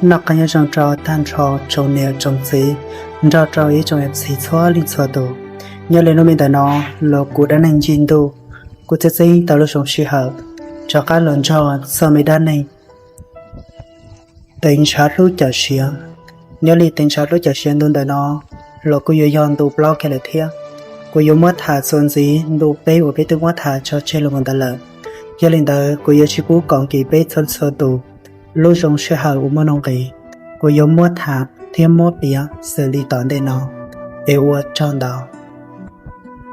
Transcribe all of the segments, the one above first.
Noj qab nyob zoo rau tag nrho tsoom niam tsoom txiv, nrog rau ib tsoom niam txiv txhua leej txhua tus. Nyob li hnub me ntawm no, los kuv dab neeg Nyiaj Ntuj kuj txib txeeb tau lub zoo sij hawm rov qab los nrog txog me dab neeg Teev Ntshav Hlub Cawm Siav. Nyob li Teev Ntshav Hlub Cawm Siav ntu ntawm no los kuj yuav yog ntu plaub kiag lawm thiab. Kuv yuav muab tham txuas ntxiv ntu peb uas peb twb muab tham tso tseg los mus ntawd lawm. Yog li ntawd kuv yuav tsis pub kom nkim peb txhua txhua tus lub zoo sij hawm uas muaj nuj nqis. Kuv yuav muab tham thiab muab piav xws li tom ntej no, es ua tsaug ntau.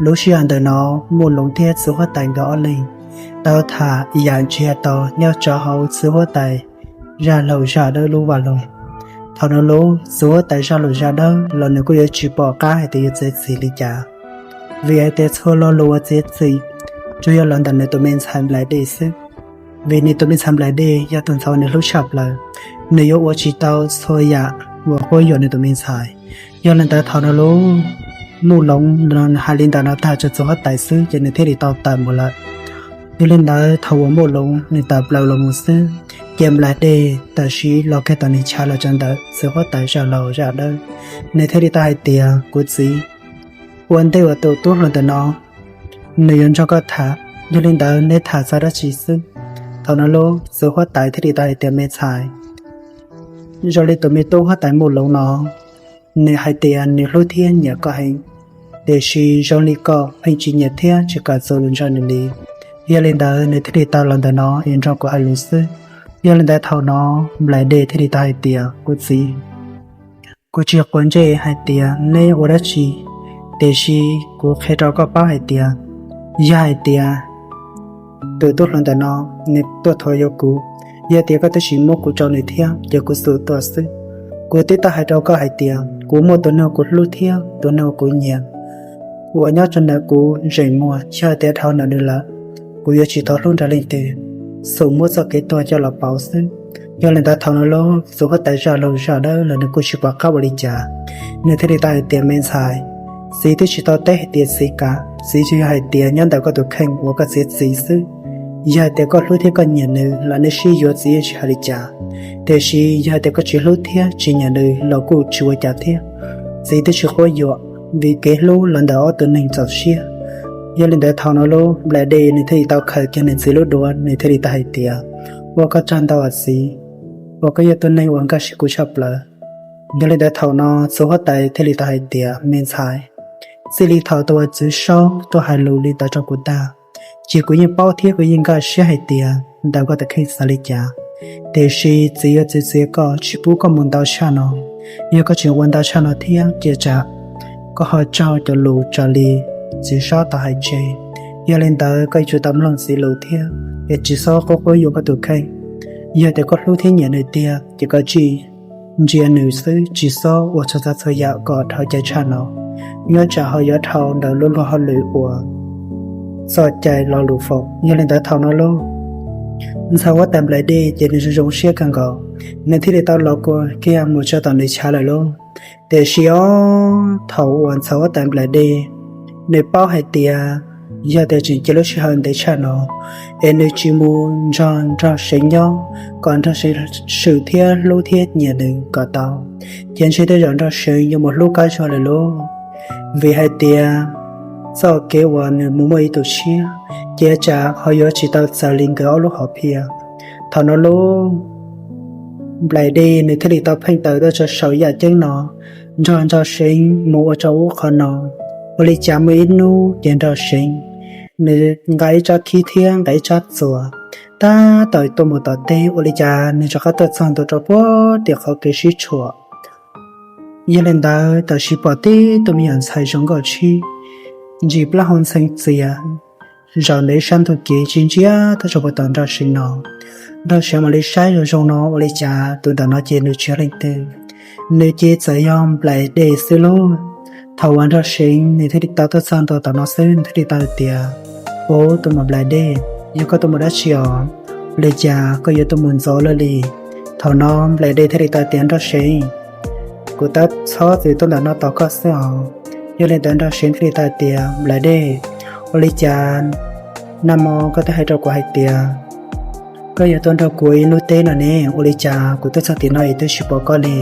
Lub sij hawm ntawm no, Muj Loov thiab Txwv Huab Tais nkawd ob leeg tau tham yam ntsiag to nyob rau hauv Txwv Huab Tais zaj laug zaj dawb lub vaj loog. Thaum no lub Txwv Huab Tais zaj laug zaj dawb los nws kuj yuav tsis pom qab hais tias yuav txiav txim li cas, vim hais tias txhua lo lus uas txiav txim tsuas yog los ntawm nws tus me ntxhais Nplaim Dej xwb. Vim nws tus me ntxhais Nplaim Dej yog tus ntxhais uas nws hlub tshaj plaws, nws yuav ua tsis tau txhua yam uas quab yuam nws tus me ntxhais. Yog li ntawd thaum no lub Muj Loov hais li ntawm no tag rau Txwv Huab Tais xwb ces nws thiaj li tau tawm mus lawm. Yog li ntawd thaum uas Muj Loov nws tawm plaws los mus xwb, ces Nplaim Dej tam sim los kiag tom nws chav los rau ntawm Txwv Huab Tais zaj laug zaj dawb. Nws thiaj li tau hais tias, Kuv txiv, ua ntej uas tus tub hluas ntawm no nws yuav nrog koj tham, yog li ntawd neb tham txog dab tsi xwb? Thaum no lub Txwv Huab Tais thiaj li tau hais tias, Me ntxhais, zoo li tus me tub huab tais Muj Loov no, nws hais tias nws hlub thiab nyiam koj heev, tiam sis zoo li koj pheej tsis nyiam thiab tsis kam txuas lus nrog nws li. Yog li ntawd nws thiaj li tau los ntawm no es nrog kuv hais lus xwb. Yog li ntawd thaum no Nplaim Dej thiaj li tau hais tias, Kuv txiv, kuv tsis quav ntsej hais tias neb ua dab tsi, tiam sis kuv qhia rau koj paub hais tias, yog hais tias tus tub hluas ntawm no nws tuaj thuam yuav kuv, yog tias koj twb tsis muab kuv rau nws thiab ces kuv xum tuaj xwb. Kuv twb tau hais rau koj hais tias kuv muaj tus neeg kuv hlub thiab tus neeg kuv nyiam uas nyob rau ntawm kuv zeem muag, yog tias dhau ntawm nws lawm, kuv yuav tsis thov hlub nrog leej twg, xum muab txoj kev tuag coj los pauv xwb. Yog li ntawd thaum no lub Txwv Huab Tais zaj laug zaj dawb los nws kuj tsis pom qab ua li cas, nws thiaj li tau hais tias, Me ntxhais, txiv twb tsis tau teb hais tias txiv kam, txiv tsuas yog hais tias nyob ntawm koj tus kheej uas koj txiav txim xwb. Yog hais tias koj hlub thiab koj nyiam nws los neb sib yuav txiv yeej tsis hais li cas, tiam sis yog hais tias koj tsis hlub thiab tsis nyiam nws los kuj tsis ua cas thiab. Txiv twb tsis quab yuam, vim kev hlub los ntawm ob tug neeg txaus siab. Yog li ntawd thaum no lub Nplaim Dej nws thiaj li tau khaws kiag nws txiv lub duav, nws thiaj li tau hais tias, Ua koj tsaug ntau os txiv, uas koj yog tus neeg uas nkag siab kuv tshaj plaws. Yog li ntawd thaum no Txwv Huab Tais thiaj li tau hais tias, Me ntxhais, txij li thaum tus uas Txwv Saub tuaj hais lus li ntawd rau kuv tag, ces kuv yeej paub thiab kuv yeej nkag siab hais tias ntawm koj tus kheej xav li cas. Tiam sis txiv yuav txwv txiav koj tsis pub koj mus ntau tshaj no. Yog koj tseem ua ntau tshaj no thiab ces tsam koj ho raug cov lus raws li Txwv Saub tau hais tseg. Yog li ntawd koj yuav tsum tau mloog txiv lus thiab es tsis txhob quab quab yuam koj tus kheej. Yog tias koj hlub thiab nyiam nws tiag ces koj tsuas ntsia nws xwb, tsis txhob ua txhua tsav txhua yam kom dhau cai tshaj no, nyob tsam ho yuav dhau ntawm lub luag hauj lwm uas txoj cai lo lus foom. Yog li ntawd thaum no lub ntxhais huab tais Nplaim Dej ces nws zoo zoo siab kawg nkaus, nws thiaj li tau los kiag mus rau tom nws chav lawm lauj. Tiam sis os, thaum uas ntxhais huab tais Nplaim Dej nws paub hais tias yog tias tseem cia lub sij hawm ntev tshaj no es nws tsis mus nrog Nraug Seev nyob kom Nraug Seev swm thiab hlub thiab nyiam nws kom tau, ces ntshe tej zaum Nraug Seev yuav mus hlub Kab Zuag lawm lauj. Vim hais tias txoj kev uas nws mus muaj ib tug tshiab, ces tsam ho yuav tsis tau txawv li nkawd ob lub hom phiaj. Thaum no lub Nplaim Dej nws thiaj li tau pheej tawm tuaj rau saum yaj ceeb no, nrog Nraug Seev mus ua rau ub qho no. Ua li cas muaj ib hnub ces Nraug Seev nws nqa ib tsob khib thiab nqa ib tsob txuas, tab tom tuaj mus tom teb, ua li cas nws rov qab tuaj txog ntua rau puag tim qhov kev sib tshuam. Yog li ntawd tam sim pom tib tug me nyuam ntxhais zoo nkauj tshib, ntsis plaub hau ntxhee txias, zaum ntawm ib sab ntug kev tsis ntsia tuaj rau puag tom Nraug Seev no. Nraug Seev mam li saib zoo zoo no, ua li cas tus ntawm no ces nws tsis yog leej twg, nws ces txawm yog Nplaim Dej xwb lauj. Thaum uas Nraug Seev nws thiaj li tau tuaj txog ntua tom no xwb, nws thiaj li tau hais tias, Ub, tus muam Nplaim Dej, yog koj tuaj mus dab tsi os? Ua li cas koj yuav tuaj mus ntxov luaj li? Thaum no Nplaim Dej thiaj li tau tias, Nraug Seev, kuv tab txhob txwm tuaj ntawm no tos koj xwb os. Yog li ntawd Nraug Seev thiaj li tau hais tias, Nplaim Dej, ua li cas nag hmo koj twb hais rau kuv hais tias Koj yuav tuaj nrog kuv ib lub teb no ne, ua li cas kuv tuaj txog tim no es twb tsis pom koj li?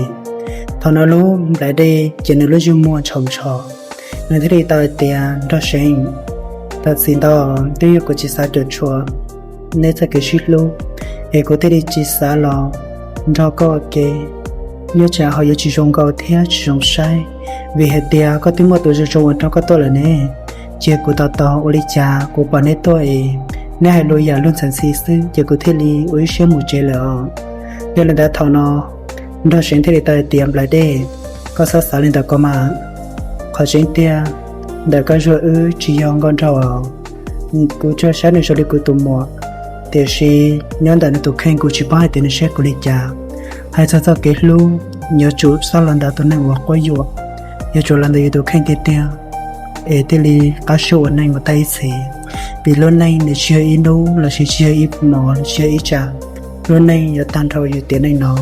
Thaum no lub Nplaim Dej ces nws lub ntsej muag ntshau ntsho, nws thiaj li tau hais tias, Nraug Seev, thov txim ntau, twb yog kuv tsis xav cuam tshuam neb txoj kev sib hlub, es kuv thiaj li tsis xav los nrog koj ua ke. Nyob tsam ho yuav tsis zoo nkauj thiab tsis zoo saib, vim hais tias koj twb muaj tus zoo zoo uas nrog koj tuaj lawm ne. Cia kuv tos tos, ua li cas kuv pom neb tuaj es neb hais lus yam luag ntxhi xwb, ces kuv thiaj li ua ib siab mus tsev lawm os. Yog li ntawd thaum no Nraug Seev thiaj li tau hais tias, Nplaim Dej, koj txhob xav li ntawd ko mas. Qhov tseeb tiag, ntawm Kab Zuag wb tsis yog nkauj nraug os. Kuv tsuas saib nws zoo li kuv tus muam, tiam sis nyob ntawm nws tus kheej kuv tsis paub hais tias nws saib kuv li cas. Hais txog txoj kev hlub, yuav tsum txhob los ntawm tus neeg uas quab yuam, yuav tsum los ntawm yus tus kheej tiag tiag, es thiaj li qab suab ua neej mus tau ib txhis. Vim lub neej nws tsis yog ib hnub los sis tsis yog ib hmos, tsis yog ib tsam, lub neej yuav tag nrho yus tiam neej no.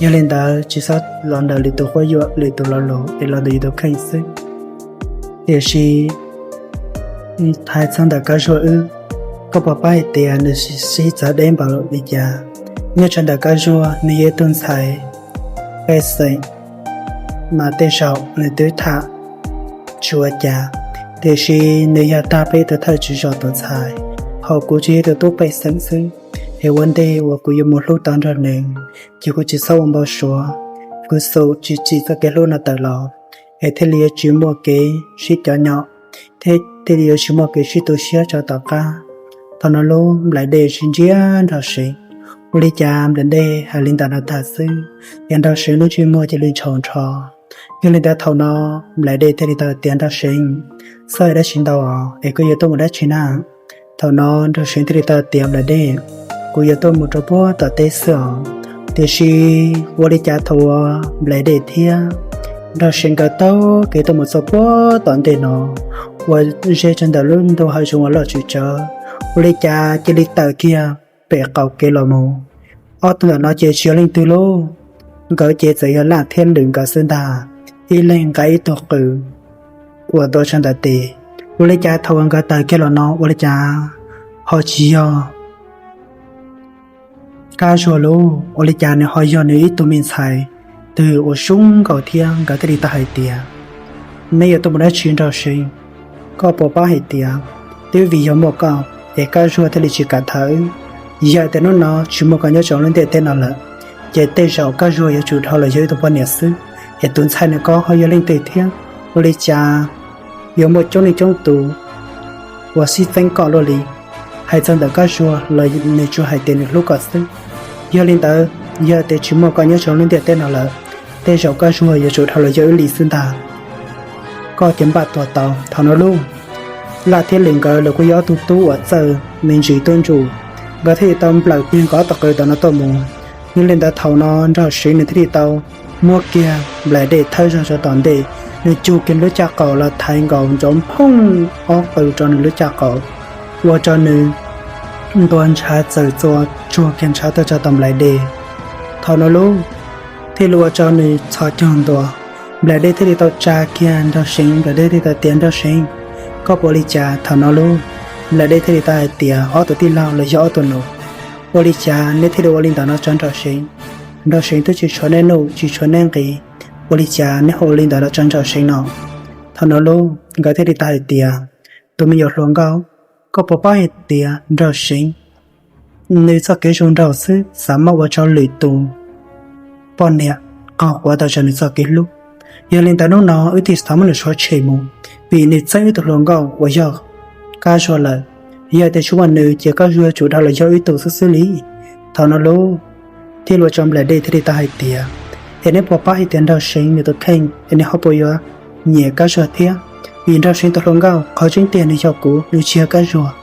Yog li ntawd tsis txhob los ntawm lwm tus quab yuam, lwm tus lo lus, es los ntawm yus tus kheej xwb. Tiam sis hais txog ntawm Kab Zuag wb, koj puas paub hais tias nws sib txawv deb npaum li cas? Nyob tsam ntawm Kab Zuag nws yog ib tug ntxhais pej xeem, mas tej zaum nws twb tham tsis ua cas, tiam sis nws yog tag peb tus thawj tswj zos tus ntxhais, ho kuv tsis yog tus tub pej xeem xwb, es ua ntej uas kuv yuav mus hlub tau nrog nws, ces kuv tsis txhob ua npau suav, kuv xum tsis tsim txoj kev hlub no tawm los, es thiaj li yuav tsis muaj kev sib cov nyom, thiab thiaj li yuav tsis muaj kev sib tu siab tso tom qab. Thaum no lub Nplaim Dej sib ntsia Nraug Seev, ua li cas Nplaim Dej hais li ntawm no tag xwb, yog Nraug Seev lub ntsej muag cia li ntshau ntsho. Yog li ntawd thaum no Nplaim Dej thiaj li tau tias, Nraug Seev, txhob hais dab tsi ntau os, es koj yuav tuaj mus dab tsi na? Thaum no Nraug Seev thiaj li tau tias, Nplaim Dej, kuv yuav tuaj mus rau puag tom teb xwb os. Tiam sis ua li cas thaum uas Nplaim Dej thiab Nraug Seev nkawd taug kev tuaj mus txog puag tom ntej no, uas ze rau ntawm lub ntuj hav zoov uas loj tsis tsawg, ua li cas cia li tawm kiag pem qaum kev los mus. Ob tug ntawm no ces tsis yog leej twg lauj, nkawd ces txawm yog Laj thiab Lwm nkawd xwb ntag, ib leeg nqa ib tug qws uas ntua rau ntawm tes. Ua li cas thaum uas nkawd tawm kiag los no ua li cas ho tsis yog Kab Zuag lauj, ua li cas nws ho yog nws ib tug me ntxhais twg uas zoo nkauj thiab. Nkawd thiaj li tau hais tias, Neb yuav tuaj mus dab tsi Nraug Seev? Koj puas paub hais tias twb vim yog muaj koj es Kab Zuag thiaj li tsis kam tham wb. Yog tias hnub no tsis muaj koj nyob rau lub ntiaj teb no lawm, ces tej zaum Kab Zuag yuav tsum dhau los yog wb tus poj niam xwb, es tus ntxhais nws ko ho yog leej twg thiab? Ua li cas yuav muaj coob leej coob tus uas sib txeeb koj luaj li? Hais txog ntawm Kab Zuag los nws tsuas hais tias nws hlub koj xwb. Yog li ntawd, yog tias tsis muaj koj nyob rau lub ntiaj teb no lawm, tej zaum Kab Zuag yuav tsum dhau los yog wb li xwb ntag. Koj ces npaj tua tau. Thaum no lauj, Laj thiab Lwm nkawd los kuj yog ob tug tub uas txawj me ntsis tub ntsuj, nkawd thiaj li tau nplawm kiag nkawd ob tug qws tom no tuaj mus. Yog li ntawd thaum no Nraug Seev nws thiaj li tau muab kiag Nplaim Dej thawb zog rau tom ntej, nws cug kiag lub caj qaum los thaiv nkaus nrov nphooj ob qws rau nws lub caj qaum, ua rau nws ntua ntshav txawm txua tsuag kiag ntshav tuaj rau tom Nplaim Dej. Thaum no lauj, thiaj li ua rau nws txhos caug ntua. Nplaim Dej thiaj li tau tsa kiag Nraug Seev, Nplaim Dej thiaj li tau tias, Nraug Seev, koj puas ua li cas? Thaum no lauj, Nplaim Dej thiaj li tau hais tias, Ob tug tij laug los yog ob tug nus, ua li cas neb thiaj li ua li ntawm no rau Nraug Seev? Nraug Seev twb tsis tshuav neb nuj tsis tshuav neb nqis, ua li cas neb ho ua li ntawm no rau Nraug Seev no? Thaum no lauj, nkawd thiaj li tau hais tias, Tus me nyuam hluas nkauj, koj puas paub hais tias Nraug Seev nws txoj kev zoo nraug xwb xav muab ua rau lwm tus poj niam qaug quav tau rau nws txoj kev hlub? Yog li ntawd hnub no wb thiaj tsis txhob muab nws rhuav tshem mus, vim nws txeeb wb tus hluas nkauj uas yog Kab Zuag lawm. Yog tias tsis muaj nws ces Kab Zuag yuav tsum dhau los yog wb ib tug xwb xwb li. Thaum no lauj, thiaj li ua rau Nplaim Dej thiaj li tau hais tias, Es neb puas paub hais tias Nraug Seev nws tus kheej es nws ho puas yuav nyiam Kab Zuag thiab? Vim Nraug Seev tus hluas nkauj qhov tseeb tiag nws yog kuv, nws tsis yog Kab Zuag.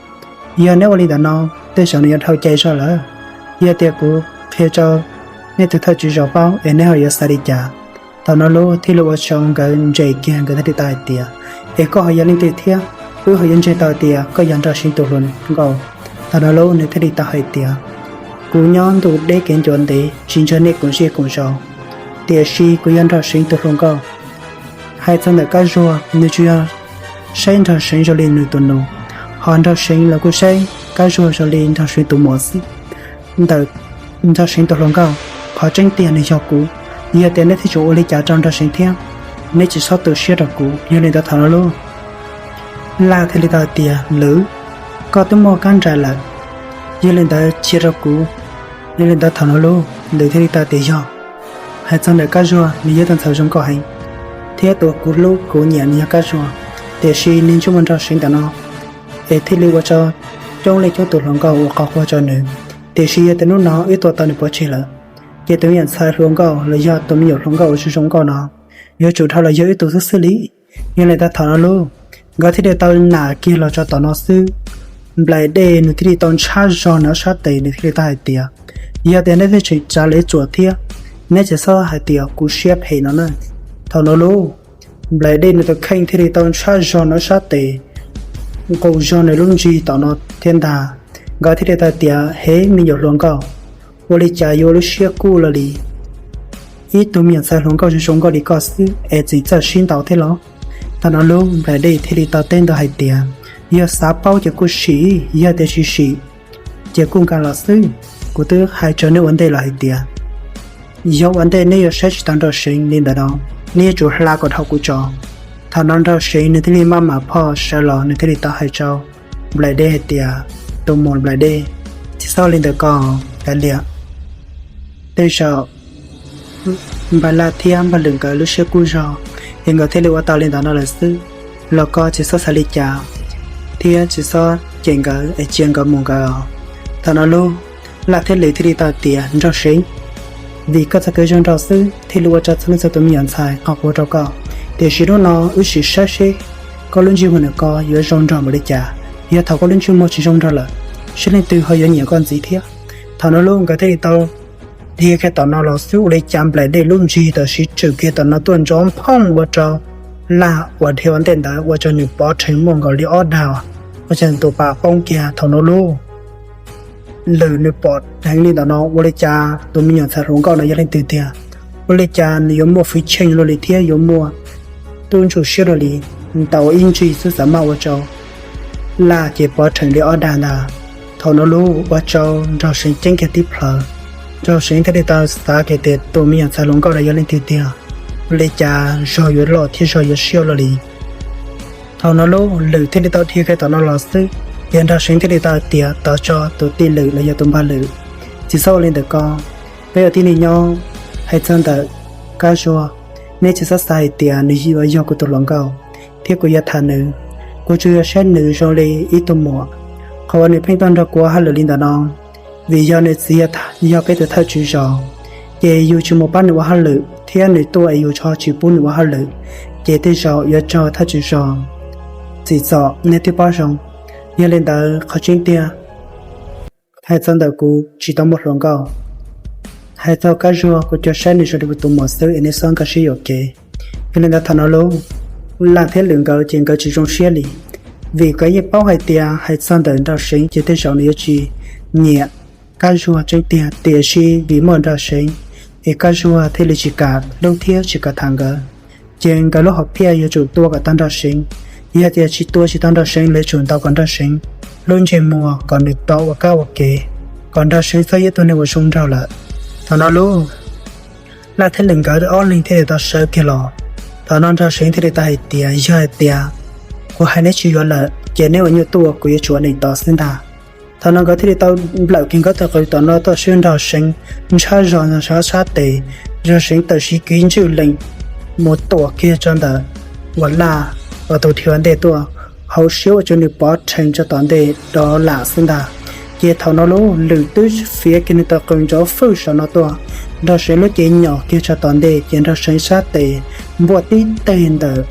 Yog neb ua li ntawm no, tej zaum nws yuav dhau cai zog lawm. Yog tias kuv qhia rau neb tus thawj tswj zos paub es neb ho yuav xav li cas? Thaum no lauj, thiaj li ua rau nkawd ntse kiag, nkawd thiaj li tau hais tias, Es koj ho yog leej twg thiab? Wb ho yuav ntseeg tau tias koj yog Nraug Seev tus hluas nkauj. Thaum no lauj, nws thiaj li tau hais tias, Kuv nyob ntuj deb kev ncua ntev, tsis ntseeg nej koom zej koom zos, tiam sis kuv yog Nraug Seev tus hluas nkauj. Hais txog ntawm Kab Zuag, nws tsuas yog saib Nraug Seev zoo li nws tus nus, ho Nraug Seev los kuj saib Kab Zuag zoo li Nraug Seev tus muam xwb. ntawm Nraug Seev tus hluas nkauj. Qhov tseeb tiag nws yog kuv, yog tias neb thiaj tseem ua li cas rau Nraug Seev thiab, neb tsis txhob tu siab rau kuv. Yog li ntawd thaum no lauj, Laj thiaj li tau hais tias, Lwm, koj twb muaj kab nrais lawm, yog li ntawd cia rau kuv. Yog li ntawd thaum no lauj, Lwm thiaj li tau tias, Yog hais txog ntawm Kab Zuag, nws yog tus ntxhais zoo nkauj heev, thiab tus kuv hlub kuv nyiam nws yog Kab Zuag, tiam sis nws ntsej muag Nraug Seev ntawm no es thiaj li ua rau coob leej coob tus hluas nkauj ua qhov quaj rau nws. Tiam sis yog tias hnub no wb tua tau nws pov tseg lawm, ces tus me nyuam ntxhais hluas nkauj los yog tus me nyuam hluas nkauj uas zoo zoo nkauj no yuav tsum dhau los yog wb tus xwb xwb li. Yog li ntawd thaum no lauj, nkawd thiaj li tau nam kiag los tso tom no xwb, Nplaim Dej nws thiaj li tau ntshab zog nws ob sab tes, nws thiaj li tau hais tias, Yog tias neb thiaj tseem tsav lev tsuam thiab, neb tsis txhob hais tias kuv siab phem no na. Thaum no lauj, Nplaim Dej nws tus kheej thiaj li tau ntshab zog nws ob sab tes, nqus zog nws lub ntsig tom no thiab ntag. Nkawd thiaj li tau tias, Hev, me nyuam hluas nkauj, ua li cas yuav lub siab kuj los li? Ib tug me nyuam ntxhais hluas nkauj zoo zoo nkauj li koj xwb es txim txawj sib ntaus thiab los? Thaum no lauj, Nplaim Dej thiaj li tau teb ntau hais tias, Yog xav paub ces kuj sim, yog tias tsis sim ces kuj nkag los xwb. Kuv twb hais rau neb ua ntej los hais tias, yog ua ntej neb yuav saib tsis taus Nraug Seev li ntawm no, neb yuav tsum hla kom dhau kuv tso. Thaum no Nraug Seev nws thiaj li maj mam phoj sawv los, nws thiaj li tau hais rau Nplaim Dej hais tias, Tus muam Nplaim Dej, tsis txhob li ntawd ko, kav liam. Tej zaum Npawg Laj thiab Npawg Lwm nkawd lub siab kub zog, es nkawd thiaj li ua tau li ntawd no lawm xwb. Los koj tsis txhob xav li cas, thiab tsis txhob cem nkawd es cia nkawd mus nkawd. Thaum no lauj, Laj thiab Lwm thiaj li tau tias, Nraug Seev, vim koj txoj kev zoo nraug xwb thiaj li ua rau txhua leej txhua tus me nyuam ntxhais qhov quav rau koj, tiam sis hnub no wb sim saib seb koj lub ntsej muag ntawm ko yuav zoo nraug npaum li cas. Yog thaum koj lub ntsej muag tsis zoo nraug lawm, seb leej twg ho yuav nyiam koj ntxiv thiab. Thaum no lauj, nkawd thiaj li tau dhia kiag tom no los xwb, ua li cas Nplaim Dej lub ntsig tam sim tswm kiag tom no tuaj nrov phooj ua rau Laj uas dhia ua ntej ntawd ua rau nws pov rhees muaj nkaus li ob dag, ua rau nws tus pas poob kiag. Thaum no lauj, Lwm nws pom dheev li ntawm no, ua li cas tus me nyuam ntxhais hluas nkauj no yog leej twg tiag? Ua li cas nws yuav muaj hwj chim luaj li thiab yuav muaj tub ntsuj siab luaj li? Ntaus ib ntsig xwb xav maj ua rau Laj ces pov rhees li ob dag ntag. Thaum no lauj, ua rau Nraug Seev ceeb kiag tib plhaw. Nraug Seev thiaj li tau xav kiag tias tus me nyuam ntxhais hluas nkauj no yog leej twg tiag? Ua li cas zog yuav loj thiab zog yuav siab luaj li? Thaum no lauj, Lwm thiaj li tau dhia kiag tom no los xwb, ces Nraug Seev thiaj li tau hais tias, Tos tso tus tij Lwm los yog tus npawg Lwm, tsis txhob ua li ntawm ko. Peb ua tib neeg nyob, hais txog ntawm Kab Zuag, neb tsis txhob xav hais tias nws yuav yog kuv tus hluas nkauj thiab kuv yuav tham nws. Kuv tsuas yuav saib nws zoo li ib tug muam. Qhov uas nws pheej tuaj nrog kuv ua hauj lwm li ntawm no, vim yog nws txiv yog peb tus thawj tswj zos, ces yus tsis mus pab nws ua hauj lwm thiab nws tuaj es yus ho tsis pub nws ua hauj lwm, ces tej zaum yuav raug thawj tswj zos tsim txom, nej twb paub zoo. Yog li ntawd qhov tseeb tiag, hais txog ntawm kuv tsis tau muaj hluas nkauj. Hais txog Kab Zuag, kuv cov saib nws zoo li kuv tus muam xwb es nej txhob nkag siab yuam kev. Yog li ntawd thaum no lauj, Laj thiab Lwm nkawd ces nkawd tsis zoo siab li, vim nkawd yeej paub hais tias hais txog ntawm Nraug Seev ces tej zaum nws yuav tsis nyiam Kab Zuag tseeb tiag, tiam sis vim muaj Nraug Seev es Kab Zuag thiaj li tsis kam hlub thiab tsis kam tham nkawd. Ces nkawd lub hom phiaj yuav tsum tua kom tau Nraug Seev, yog tias tsis tua tsis tau Nraug Seev, lawv tsum ntaus kom Nraug Seev lub ntsej muag kom nws tau ua kab ua kev, kom Nraug Seev txhob yog tus neeg uas zoo nraug lawm. Thaum no lauj, Laj thiab Lwm nkawd ob leeg thiaj li tau sawv kiag los. Thaum no Nraug Seev thiaj li tau hais tias, Yog hais tias kuv hais neb tsis yuav lawm ces neb ua nyuaj tuaj, kuv yuav tsum ua neeg tod xwb ntag. Thaum no nkawd thiaj li tau nplawm kiag nkawd tus qws tom no tuaj swb Nraug Seev ntshab zog sab sab tes. Nraug Seev tawm siv kiv ntswj lees mus tuam kiag rau ntawm uas Laj uas tus dhia ua ntej tuaj, hauv siab ua rau nws pov rhees rau tom ntej rov lam xwb ntag. Ces thaum no lauj, Lwm twb fiav kiag nws tus qws nrov fwj saum no tuaj, Nraug Seev lub cev nyom kiag rau tom ntej ces Nraug Seev sab tes npuaj tib teg ntawm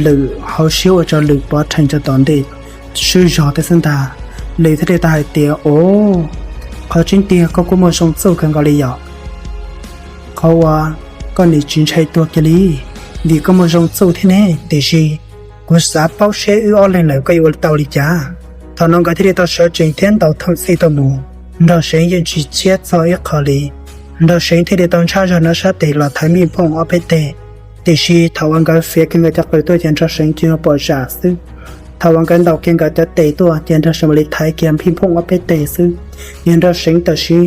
Lwm hauv siab ua rau Lwm pov rhees rau tom ntej swb zog thiab xwb ntag. Lwm thiaj li tau hais tias, Os, qhov tseeb tiag koj kuj muaj zoo txuj kawg nkaus li yom. Qhov uas koj nim tsis ntshai tuag kiag li, vim koj muaj zoo txuj thiab ne, tiam sis kuv xav paub seb wb ob leeg lawm koj yuav ua tau li cas. Thaum no nkawd thiaj li tau sawv tsees thiab ntaus thooj txij tuaj mus. Nraug Seev yeej tsis tshiab txog ib qho li. Nraug Seev thiaj li tau ntshab zog nws sab tes los thaiv mij nphooj ob peb teg. Tiam sis thaum uas nkawd fiav kiag nkawd cov qws tuaj ces Nraug Seev cia li pom zam xwb, Thaum uas nkawd ntaus kiag nkawd cov tes tuaj ces Nraug Seev mam li thaiv kiag phij phooj ob peb tes xwb, yog Nraug Seev tam sim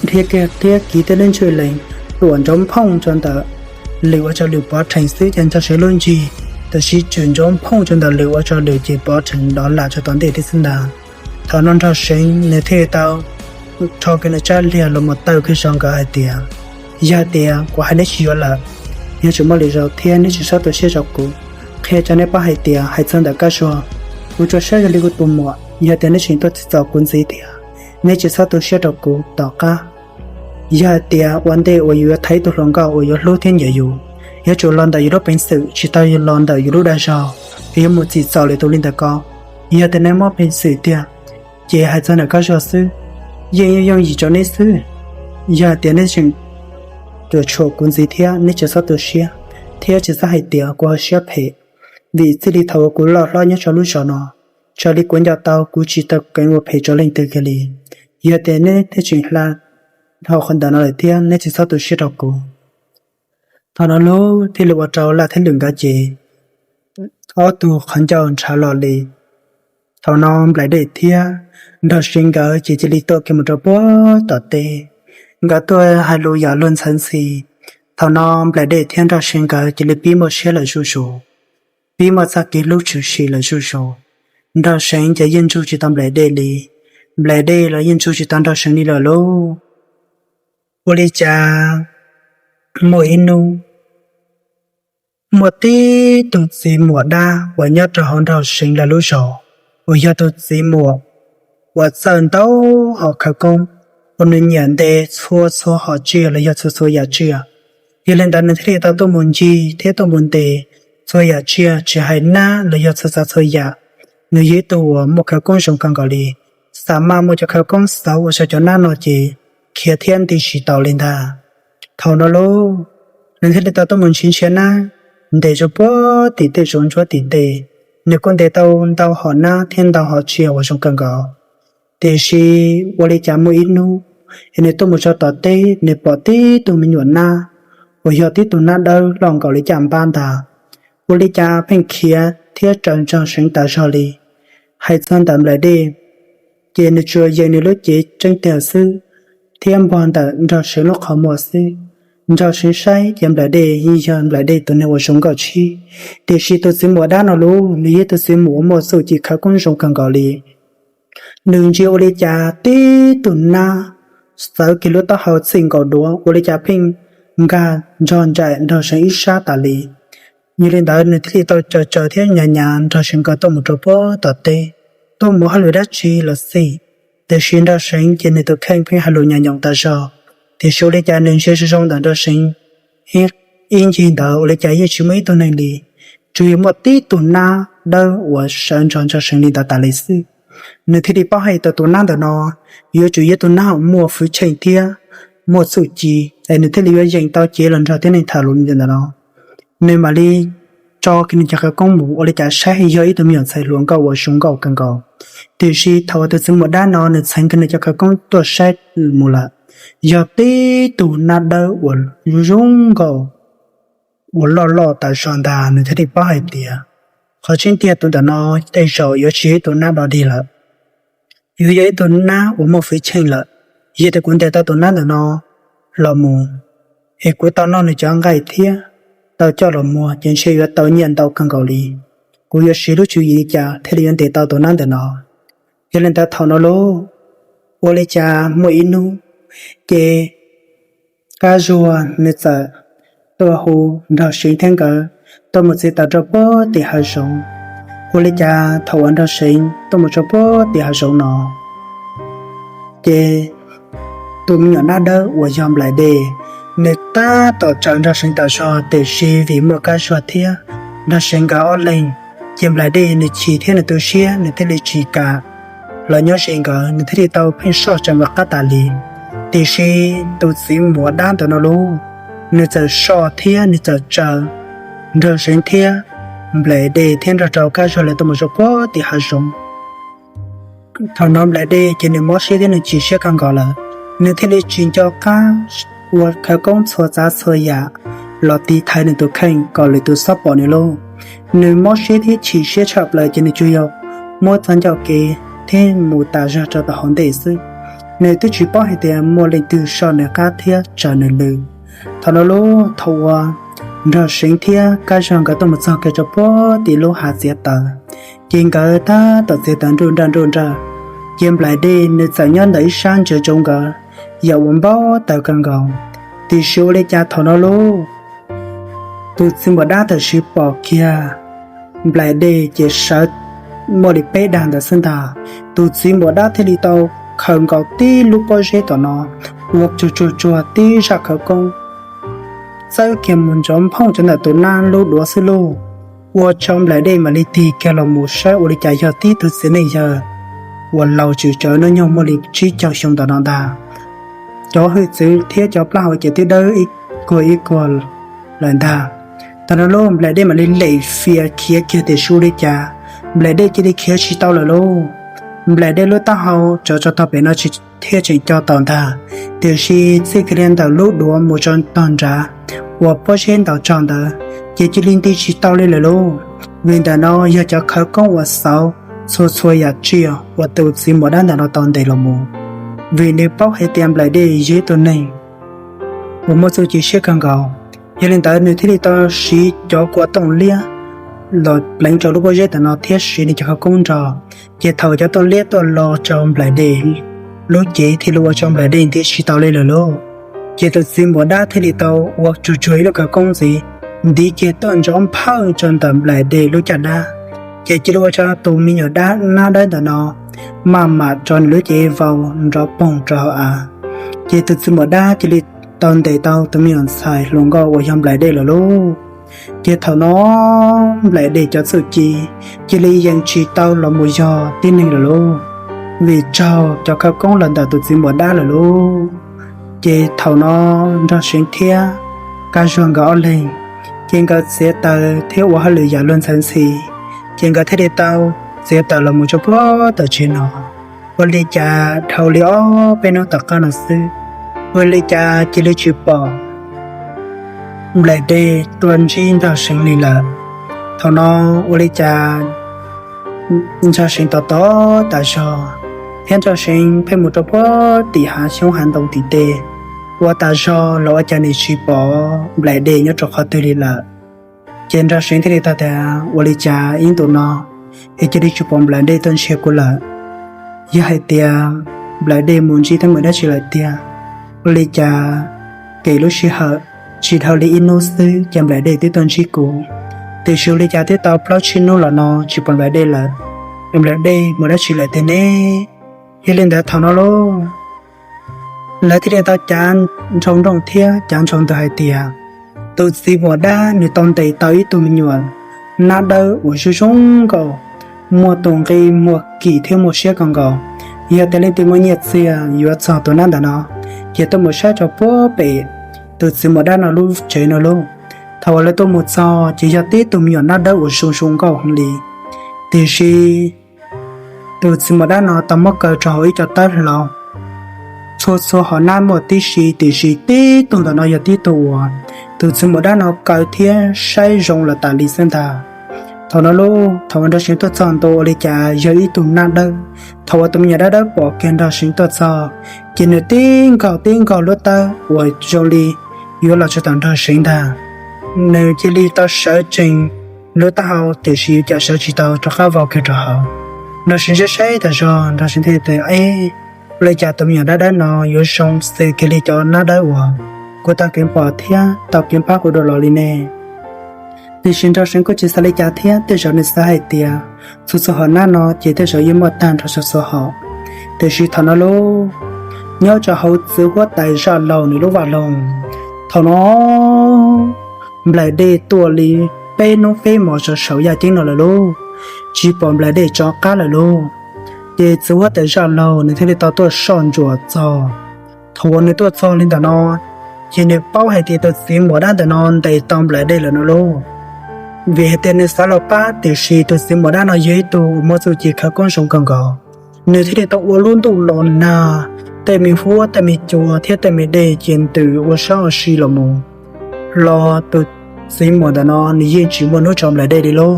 dhia kiag thiab kiv tej lub ntswj lees tuam nrov phooj rau ntawm lwm ua rau lwm pov rhees xwb, ces Nraug Seev lub nrig tam sim tshwm nrov phooj rau ntawm lwm ua rau lwm ces pov rhees dov lam rau tom ntej thiab xwb ntag. Thaum no Nraug Seev nws thiaj tau rho kiag nws tsab liag los mus taw kiag rau nkawd hais tias, yog tias kuv hais neb tsis yuav lawm, yuav tsum muaj lwm zaus thiab neb tsis txhob tu siab rau kuv. Qhia rau neb paub hais tias hais txog ntawm Kab Zuag, kuv tso siab zoo li kuv tus muam, yog tias neb tseem tuaj txog kuv ntxiv thiab, neb tsis txhob tu siab rau kuv tom qab. Yog hais tias ua ntej uas yus yuav thaiv ib tug hluas nkauj uas yuav hlub thiab nyiam yus, yuav tsum los ntawm yus lub peev xwm, tsis tau los ntawm yus lub dag zog, es yuav mus txim txom lwm tus li ntawd ko. Yog tias neb muab peev xwm tiag, ces hais txog ntawm Kab Zuag xwb, yeej yooj yim rau neb xwb. Yog hais tias neb tseem cuam tshuam kuv ntxiv thiab, neb tsis txhob tu siab, thiab tsis txhob hais tias kuv ho siab phem, vim txij li thaum uas kuv loj hlob nyob rau lub zos no, raws li kuv nco tau kuv tsis tau keev ua phem rau leej twg kiag li. Yog tias neb thiaj tseem hla dhau qhov ntawd no lawm thiab, neb tsis txhob tu siab rau kuv. Thaum no lub thiaj li ua rau Laj thiab Lwm nkawd ces ob tug qhov ncauj ntshav los li. Thaum no Nplaim Dej thiab Nraug Seev nkawd ces cia li tuaj kiag mus rau puag tom teb. Nkawd tuaj hais lus yam luag ntxhi ntxhi. Thaum no Nplaim Dej thiab Nraug Seev nkawd cia li pib muaj siab lawm zuj zus, pib muaj txoj kev hlub tshwm sim lawm zuj zus. Nraug Seev ces yeej ntsug tsis tau Nplaim Dej li, Nplaim Dej los yeej ntsug tsis tau Nraug Seev li lawm lauj. Ua li cas muaj ib hnub muaj tib tug txiv muam dab uas nyob rau hauv Nraug Seev lawv lub zos, uas yog tus txiv muam uas txawj ntau hom khawv koob, uas nws nyiam ntes txhua txhua hom tsiaj los yog txhua txhua yam tsiaj. Yog li ntawd nws thiaj li tau tuaj mus ncig thiab tuaj mus ntes txhua yam tsiaj, tsis hais nab los yog txhua txav txhua yam. Nws yog ib tug uas muaj khawv koob zoo kawg nkaus li, xa maj muaj cov khawv koob xauv ua rau cov nab no ces khiav thiab nti tsis tau li ntag. Thaum no lauj, nws thiaj li tau tuaj mus nrhiav nrhiav nab, ntes rau puag tim tej zoov ntsuab tim tej. Nws kuj ntes tau ntau hom nab thiab ntau hom tsiaj uas zoo kawg nkaus. Tiam sis ua li cas muaj ib hnub es nws tuaj mus rau tom teb, nws pom tib tug me nyuam nab uas yog tib tug nab dawb loj nkaus li caj npab ntag. Ua li cas pheej khiav thiab raws Nraug Seev tas zog li. Hais txog ntawm Nplaim Dej, ces nws tsuas yeem nws lub cev tseeb tiag xwb, thiab npog ntawm Nraug Seev lub qhov muag xwb. Nraug Seev saib ces Nplaim Dej yeej yog Nplaim Dej tus neeg uas zoo nkauj tshib, tiam sis tus txiv muam dab no lauj, nws yog tus txiv muam uas muaj txuj ci khawv koob zoo kawg nkaus li. Nws ntsia ua li cas tib tug nab xawv kiag lub taub hau txij nkaus duav, ua li cas pheej nkag nrog nraim Nraug Seev ib sab tas li. Yog li ntawd nws thiaj li tau caws caws thiab nyas nyas Nraug Seev nkawd tuaj mus rau puag tom teb, tuaj mus hauj lwm dab tsi los xij. Tiam sis Nraug Seev ces nws tus kheej pheej hais lus nyas nyoos tas zog, tiam sis ua li cas nws ntsia zoo zoo ntawm Nraug Seev ib ncig ntawd ua li cas yeej tsis muaj ib tug neeg li, tsuas yog muaj tib tug nab dawb uas sawv nrog Nraug Seev li ntawd tas li xwb. Nws thiaj li paub hais tias tus nab ntawm no yuav tsum yog tus nab uas muaj hwj chim thiab muaj txuj ci, es nws thiaj li yuav yeem tau cev los nrog tib neeg tham lus li ntawm no. Nws mam li tso kiag nws cov khawv koob mus ua li cas saib yog ib tug me nyuam ntxhais hluas nkauj uas zoo nkauj kawg nkaus. Tiam sis thaum uas tus txiv muam dab no nws txheev kiag nws cov khawv koob tuaj saib mus lawm, yog tib tug nab dawb uas zoo nkauj uas loj loj tas zog ntag. Nws thiaj li paub hais tias qhov tseeb tiag tus ntawm no tej zaum yuav tsis yog ib tug nab dog dig lawm, yuav yog ib tug nab uas muaj hwj chim lawm. Yog tias kuv ntes tau tus nab ntawm no los mus, es kuv tau noj nws cov nqaij thiab tau coj los muag ces ntshe yuav tau nyiaj ntau kawg nkaus li. Kuv yuav siv lub tswv yim li cas thiaj li yuav ntes tau tus nab ntawm no. Yog li ntawd thaum no lauj, ua li cas muaj ib hnub ces Kab Zuag nws txawm tuaj hu Nraug Seev thiab nkawd tuaj mus txiv taws rau puag tim hav zoov. Ua li cas thaum uas Nraug Seev tuaj mus rau puag tim hav zoov no, ces tus me nyuam nab dawb uas yog Nplaim Dej, nws tab tom raws Nraug Seev tas zog, tiam sis vim muaj Kab Zuag thiab Nraug Seev nkawd ob leeg, ces Nplaim Dej nws chim thiab nws tu siab, nws thiaj li tsis kam los nyob ze nkawd, nws thiaj li tau pheej soj tsees ua qab tas li. Tiam sis tus txiv muam dab ntawm no lauj, nws txawm soj thiab nws txawm raws Nraug Seev thiab Nplaim Dej thiab nrog rau Kab Zuag lawv tuaj mus rau puag tim hav zoov. Thaum no Nplaim Dej ces nws mob siab thiab nws chim siab kawg nkaus lawm, nws thiaj li tsis nco qab ua khawv koob txhua tsav txhua yam, los tiv thaiv nws tus kheej kom lwm tus txhob pom nws lauj. Nws mob siab thiab chim siab tshaj plaws ces nws tsuas yog muab txoj ncauj kev thiab mus tas zog rau tom hauv ntej xwb. Nws twb tsis paub hais tias muaj leej twg so nws qab thiab tsaws nws lw. Thaum no lauj, thaum uas Nraug Seev thiab Kab Zog nkawd tuaj mus txog kiag rau puag tim lub hav txiav taws, ces nkawd tab tom txiav taws nruj nraj nruj nraj, ces Nplaim Dej nws txawm nyob ntawm ib sab ntsia rau nkawd, yam uas npau taws kawg nkaus. Tiam sis ua li cas thaum no lauj, tus txiv npua dab tam sim pom kiag Nplaim Dej ces sawv muaj li peb dag ntawd xwb ntag. Tus txiv npua dab thiaj li tau khaws nkaus tib lub pob zeb tom no, ua tsuag tsuag tsuag tib zaj khawv koob, txawb kiag mus nrov nphooj rau ntawm tus nab lub duav xwb lauj. Ua rau Nplaim Dej mam li tig kiag los mus saib ua li cas yog tib tug txiv neej yawg uas laus tsawv tsawv hnub nyoog muaj li tsib caug xyoo ntawm no ntag. Cov hwj txwv thiab cov plaub hau ces twb dawb ib kuag ib kuag lawm ntag. Thaum no lauj, Nplaim Dej mam li lem fias khiav kiag tiam sis ua li cas Nplaim Dej cia li khiav tsis tau lawm lauj. Nplaim Dej lub taub hau tsov tso tog pem no tsis thiaj tseem co taus ntag, tiam sis txij kiag li ntawm lub duav mus tso tog nrad uas pob zeb ntaus tso ntawd ces cia li nti tsis tau li lawm lauj. Vim ntawm no yog cov khawv koob uas xauv txhua txhua yam tsiaj uas tus txiv npua dab ntawm no tau ntes los mus, vim nws paub hais tias Nplaim Dej yog ib tug neeg uas muaj txuj ci siab kawg nkaus. Yog li ntawd nws thiaj li tau siv cov kua tooj liab los pleev rau lub pob zeb ntawm no thiab siv nws cov khawv koob nrog, ces thaum cov tooj liab tuaj los rau Nplaim Dej lub cev thiaj li ua rau Nplaim Dej nti tsis tau li lawm lauj. Ces tus txiv npua dab thiaj li tau ua tsuag tsuag ib lub khawv koob ntxiv, ntiv kiag tuaj nrov nphawj rau ntawm Nplaim Dej lub caj dab, ces cia li ua rau tus me nyuam dab nab dawb ntawm no maj mam rau nws lub cev vau nrov poog rau hauv av. Ces tus txiv npua dab cia li tau ntes tau tus me nyuam ntxhais hluas nkauj uas yog Nplaim Dej lawm lauj. Ces thaum no Nplaim Dej cov txuj ci cia li yeej tsis tau los mus yog tib neeg lawm lauj, vim raug cov khawv koob los ntawm tus txiv npua dab lawm lauj. Ces thaum no Nraug Seev thiab Kab Zuag nkawd ob leeg, ces nkawd txiav taws thiab ua hauj lwm yam luag ntxhi ntxhi, ces nkawd thiaj li tau txiav taws los mus rau puag tom tsev no. Ua li cas dhau li ob peb hnub tom qab no xwb, ua li cas cia li tsis pom Nplaim Dej tuaj ntsib Nraug Seev li lawm. Thaum no ua li cas Nraug Seev tos tos tas zog, thiab Nraug Seev pheej mus rau puag tim hav xyoob hav ntoo tim tej, ua tas zog los ua cas nws tsis pom Nplaim Dej nyob rau qhov twg li lawm. Ces Nraug Seev thiaj li tau tias, ua li cas ib ntus no es cia li tsis pom Nplaim Dej tuaj ntsib kuv lawm? Yog hais tias Nplaim Dej mus ntsib teeb meem dab tsi lawm tiag? Ua li cas kem lub sij hawm tsis dhau li ib hnub xwb ces Nplaim Dej twb tuaj ntsib kuv, tiam sis ua li cas twb tau plaub tsib hnub los no tsis pom Nplaim Dej lawm? Nplaim Dej mus dab tsi lawm tiag ne? Yog li ntawd thaum no lauj, lawv thiaj li tau cav nroo nrooj thiab cav nroo ntws hais tias, tus txiv npua dab nws tau ntes tau ib tug me nyuam nab dawb uas zoo zoo nkauj, muaj tus nqi muaj kim thiab muaj siab kawg nkaus. Yog tias leej twg muaj nyiaj txiag yuav txog tus nab ntawm no, ces tuaj mus saib rau puag pem tus txiv npua dab no lub tsev no lauj. Thaum uas lawv tuaj mus txog ces yog tib tug me nyuam nab dawb uas zoo zoo nkauj heev li, tiam sis tus txiv npua dab no tau muab kaw rau hauv ib co tawb hlau txhua txhua hom nab muaj tib si, tiam sis tib tug ntawm no yog tib tug uas tus txiv npua dab no kaw thiab saib zoo los tas li xwb ntag. Thaum no lauj, thaum uas Nraug Seev tuaj txog ntua ua li cas yog ib tug nab dawb. Thaum uas tus me nyuam dab dawb pom kiag Nraug Seev tuaj txog, ces nws tib nkaug tib nkaug lub tawb uas zoo li yuav los tsa tom Nraug Seev ntag. Nws cia li tau sawv tsees lub taub hau, tiam sis yuav cas sawv tsis tau rov qab vau kiag rau hauv. Nraug Seev saib saib tas zog, Nraug Seev thiaj tias, ua li cas tus me nyuam dab dawb no yuav zoo xws kiag li cov nab dawb uas kuv tau keev pom thiab tau keev pab kuv dua los li ne? Tiam sis Nraug Seev kuj tsis xav li cas thiab, tej zaum nws xav hais tias txhua txhua hom nab no ces tej zaum yeej muaj tag nrho txhua txhua hom. Tiam sis thaum no lauj, nyob rau hauv txiv huab tais zaj laug nws lub vaj loog, thaum no Nplaim Dej tuaj li peb hnub peb hmos rau saum yaj ceeb no lawm lauj, tsis pom Nplaim Dej rov qab lawm lauj. Ces txiv huab tais zaj laug nws thiaj li tau tuaj soj ntsuam txog. Thaum uas nws tuaj txog li ntawm no, ces nws paub hais tias tus txiv npua dab ntawm no ntes tau Nplaim Dej lawm no lauj. Vim hais tias nws xav los pab, tiam sis tus txiv npua dab no yog ib tug uas muaj txuj ci khawv koob zoo kawg nkaus, nws thiaj li tau ua lub ntuj los nag, tej me huab tej me cua thiab tej me dej ces ntws ua sab ua si los mus. los tus txiv muam ntawm no nws yeej tsis muaj hnub tso nplaim dej li lauj.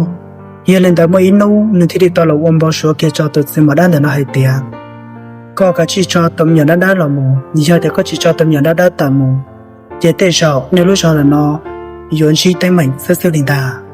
Yog li ntawd muaj ib hnub nws thiaj li tau los ua npau suav kiag rau tus txiv muam dab ntawm no hais tias, koj kav tsij tso tus me nyuam dab dab los mus, yog tias koj tsis tso tus me nyuam dab dab tawm mus, ces tej zaum nej lub zog ntawm no yuav ntsib teeb meem xwb xwb li ntag.